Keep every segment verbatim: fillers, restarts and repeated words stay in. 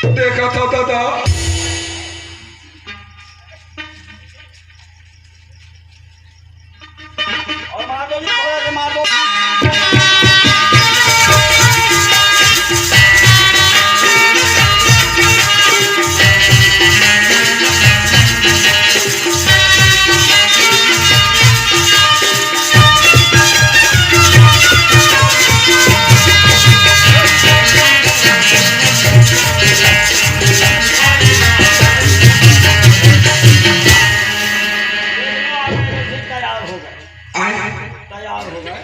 देखा था दादा। और मार दो जी, थोड़ा सा मार दो। तैयार हो गए। आए। तैयार हो गए।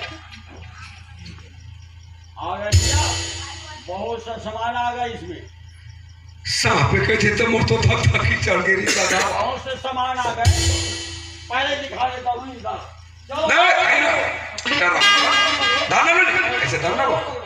आ गए भैया, बहुत सा सामान आ गए इसमें। सांप के थे तो मोर तो धक धक ही चढ़ गई दादा। बहुत से सामान आ गए, पहले दिखा देता हूँ इनका। चलो। नहीं, नहीं, नहीं। डर रहा। दाना नहीं, ऐसे दाना वो।